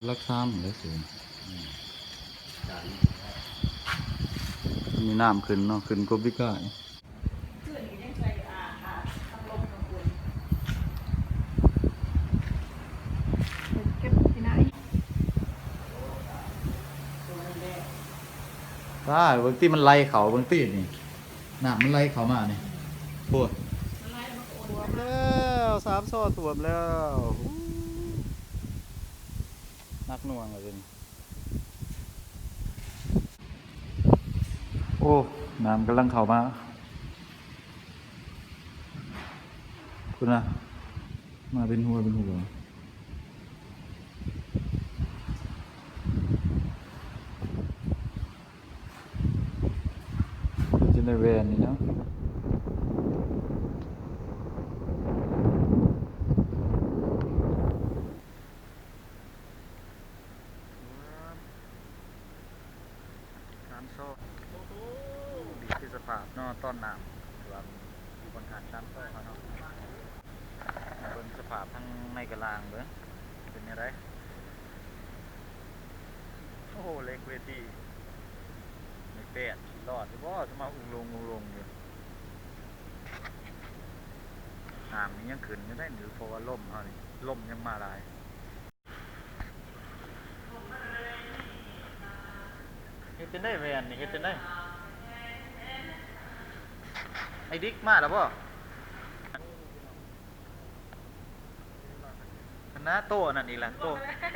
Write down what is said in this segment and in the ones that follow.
ຫຼັກສາມແລ້ວສູງ ອືມ ມີນ້ຳຂຶ້ນເນາະ ຂຶ້ນກວ່າປີກາຍ. ເກັບທີ່ໄຫນ? ຕາຍ ເບິ່ງຕິ ມັນໄຫຼເຂົ້າ ເບິ່ງຕິນີ້ ນ້ຳມັນໄຫຼເຂົ້າມານີ້ ໂພດ ຖ້ວມແລ້ວ ສາມຊໍຖ້ວມແລ້ວ ໜັກໜ່ວງເລີຍ. ໂອ້ ນ້ຳກຳລັງເຂົ້າມາ ພຸ້ນນະ ມາເປັນຫົວເປັນຫົວ ເປັນຈັ່ງໃດແວ່ນນີ້ເນາະ. ສາມຊໍ ໂອ້ໂຫ ນີ້ຄືສະພາບເນາະ ຕອນນ້ຳຖ້ວມຢູ່ບ່ອນຫາດສາມຊໍເຮົາເນາະ ມາເບິ່ງສະພາບທາງໃນກະລາງເບິ່ງ ເປັນແນວໃດ? ໂອ້ໂຫ ເຫຼັກເວທີ ໄມ້ແປ້ນ ຊິລອດຢູ່ບໍ່? ຊິມາອຸງລົງອຸງລົງຢູ່ ນ້ຳນີ້ຍັງຂຶ້ນຢູ່ເດ້ ເພາະວ່າລົມເຮົານີ້ ລົມຍັງມາຫຼາຍ. ເຮັດຈັ່ງໃດແວ່ນນີ້ ເຮັດຈັ່ງໃດ? ໄອ້ດິກມາແລ້ວບໍ່? ຫັ້ນນະ ໂຕອັນນັ້ນອີກລະ ໂຕ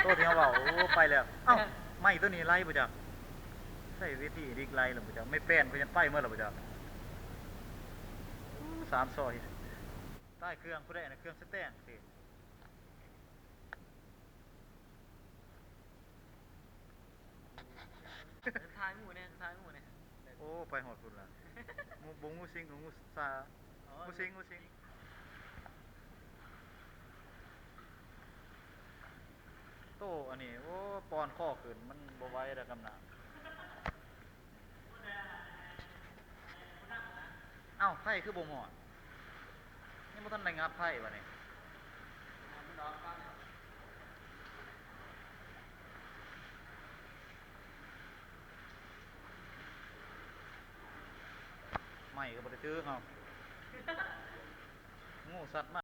ໂຕທີ່ເຮົາເວົ້າ ໂອ້ ໄປແລ້ວ. ເອົ້າ ໄມ້ໂຕນີ້ໄຫຼບໍ່ຈັກ? ໃຊ້ເວທີດິກໄຫຼແລ້ວບໍ່ຈັກ? ໄມ້ແປ້ນເພິ່ນຍັງໄປໝົດແລ້ວບໍ່ຈັກ? ໂອ້ ສາມຊໍ ຕາຍ ເຄື່ອງຜູ້ໃດນະ? ເຄື່ອງສະແຕງຕິ? ຖ່າຍໝູ່ແດ່ ຖ່າຍໝູ່ແດ່. ໂອ້ ໄປຮອດພຸ້ນລະ ໝູ່ ບໍ່ ງູສິງ ງູສາ ງູສິງ ງູສິງ. ໂຕອັນນີ້ ໂອ້ ປ້ອນຄໍຂຶ້ນ ມັນບໍ່ໄຫວແລ້ວກັບນ້ຳ. ເອົ້າ ໄຟຄືບໍ່ມອດ? ຍັງບໍ່ທັນໄດ້ງັບໄຟບາດນີ້. ໄມ້ກໍບໍ່ໄດ້ຖືເຮົາ ງູສັດມາ.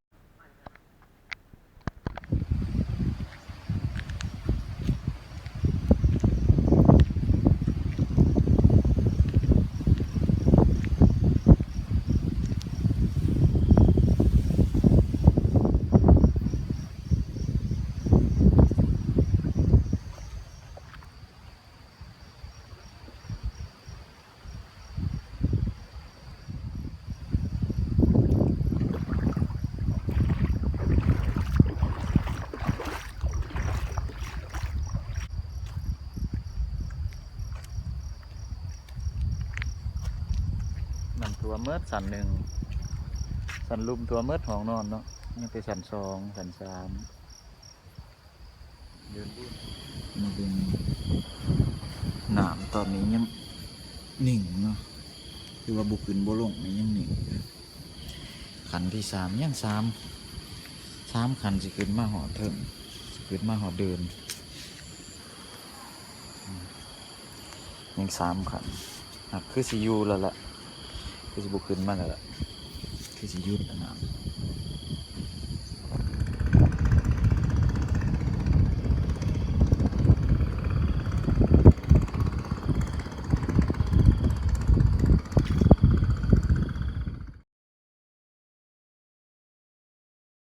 ນ້ຳຖ້ວມໝົດຊັ້ນໜຶ່ງ ຊັ້ນລຸ່ມຖ້ວມໝົດ ຫ້ອງນອນເນາະ ຍັງແຕ່ຊັ້ນສອງ ຊັ້ນສາມ. ເດີນບຸນ ມາເບິ່ງ ນ້ຳຕອນນີ້ຍັງນິ່ງເນາະ ຄືວ່າບໍ່ຂຶ້ນບໍ່ລົງນີ້ ຍັງນິ່ງ. ຂັ້ນທີສາມ ຍັງສາມ ສາມຂັ້ນ ຊິຂຶ້ນມາຮອດເທິງ ຊິຂຶ້ນມາຮອດເດີ່ນ ອືມ ຍັງສາມຂັ້ນ. ອ່ະ ຄືຊິຢູ່ແລ້ວລະ ຄືຊິບໍ່ຂຶ້ນມາແລ້ວລະ ຄືຊິຢຸດແລ້ວນະ.